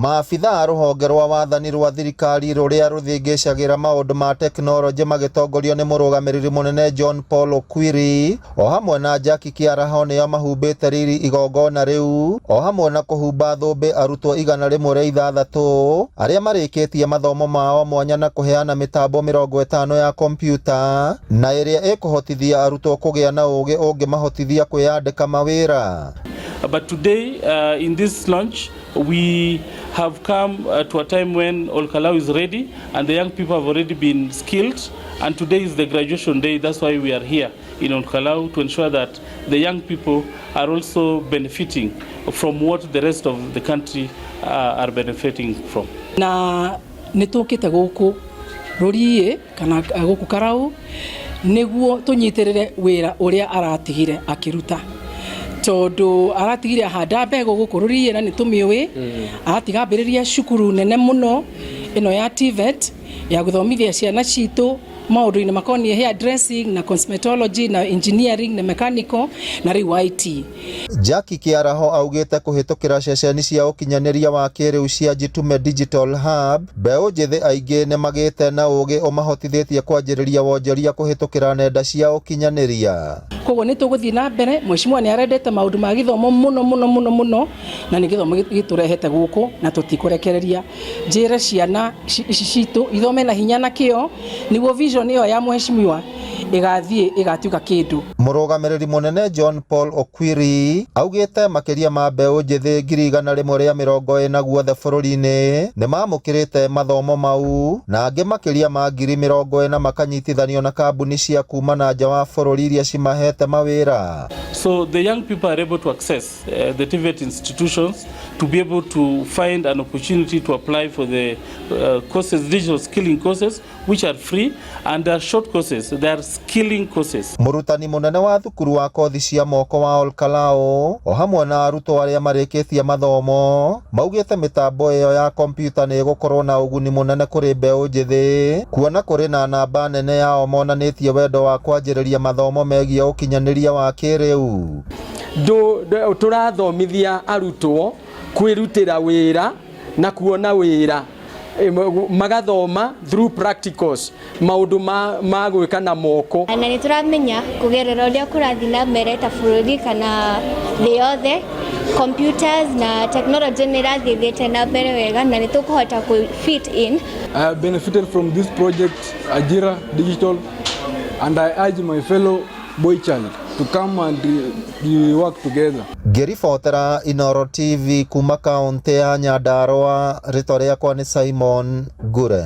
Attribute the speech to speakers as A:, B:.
A: Maabitha a rũhonge rwa wathani rwa thirikari rũrĩa rũthĩngĩcagĩra maũndũ ma tekinoronjĩ magĩtongorio nĩ mũrũgamĩrĩri mũnene John Paul Okwiri o hamwe na Jackie Kĩaraho nĩo mahumbĩte riri igongona rĩu o hamwe na kũhumba thũmbĩ arutwo 106 arĩa marĩkĩtie mathomo mao mwanya na kũheana mĩtambo 50 ya kompiuta na ĩrĩa ĩkũhotithia arutwo kũgĩa na ũgĩ ũngĩmahotithia kwĩyandĩka mawĩra.
B: But today, in this launch, we have come to a time when Olkalou is ready and the young people have already been skilled. And today is the graduation day. That's why we are here in Olkalou, to ensure that the young people are also benefiting from what the rest of the country are benefiting from.
C: Na nĩ tũkĩte gũkũ rũriĩ kana gũkũ Karau nĩguo tũnyitĩrĩre wĩra ũrĩa aratigire akĩruta, tondũ aratigire ahanda mbegũ gũkũ rũriĩ na nĩ tũmĩũĩ. Aratiga ambĩrĩria cukuru nene mũno ĩno ya TVET ya gũthomithia ciana citũ maũndũ-inĩ makoniĩ hair dressing na cosmetology na engineering na mechanical na rĩu IT.
A: Jackie Kĩaraho augĩte kũhĩtũkĩra ceceni cia ũkinyanĩria wa kĩrĩu cia Jitume Digital Hub, mbeũ njĩthĩ aingĩ nĩ magĩte na ũgĩ ũmahotithĩtie kwanjĩrĩria wonjoria kũhĩtũkĩra nenda cia ũkinyanĩria.
C: Koguo nĩ tũgũthiĩ na mbere. Mheshimiwa nĩ arendete maũndũ ma gĩthomo mũno mũno mũno mũno, na nĩ gĩthomo gĩtũrehete gũkũ na tũtikũrekereria. Njĩre ciana ici citũ ithome na hinya na kĩo nĩguo vision ĩyo ya mheshimiwa ĩgathiĩ ĩgatuĩka kĩndũ.
A: Mũrũgamĩrĩri mũnene John Paul Okwiri augĩte makĩria ma mbeũ njĩthĩ 140,000 guothe bũrũri-inĩ nĩ mamũkĩrĩte mathomo mau, na angĩ makĩria ma 40,000 makanyitithanio na kambuni cia kuma na nja wa bũrũri iria cimahete mawĩra.
B: So the young people are able to access the TVET institutions to be able to find an opportunity to apply for the courses, digital skilling courses, which are free and are short courses. They are skilling courses.
A: Mũrutani mũnene wa thukuru wa kothi cia moko wa Olkalou o hamwe na arutwo arĩa marĩkĩtie mathomo maugĩte mĩtambo ĩyo ya kompiuta nĩ ĩgũkorwo na ũguni mũnene kũrĩ mbeũ njĩthĩ, kuona kũrĩ na namba nene yao monanĩtie wendo wa kwanjĩrĩria mathomo megiĩ ũkinyanĩria wa kĩrĩu.
D: Tũrathomithia arutwo kwĩrutĩra wĩra na kuona wĩra, magathoma through practicals, maũndũ ma gwĩka na moko.
E: Na nĩ tũramenya kũgerera ũrĩa kũrathiĩ na mbere ta bũrũri kana thĩ yothe, computers na technology nĩ ĩrathiĩ thiĩte na mbere wega na nĩ tũkũhota kũ fit in.
F: I have benefited from this project, Ajira Digital, and I urge my fellow boy child to come and we work together.
A: Ngĩribotera Inooro TV kuma kaũntĩ ya Nyandarua, rĩtwa rĩakwa nĩ Simon Ngure.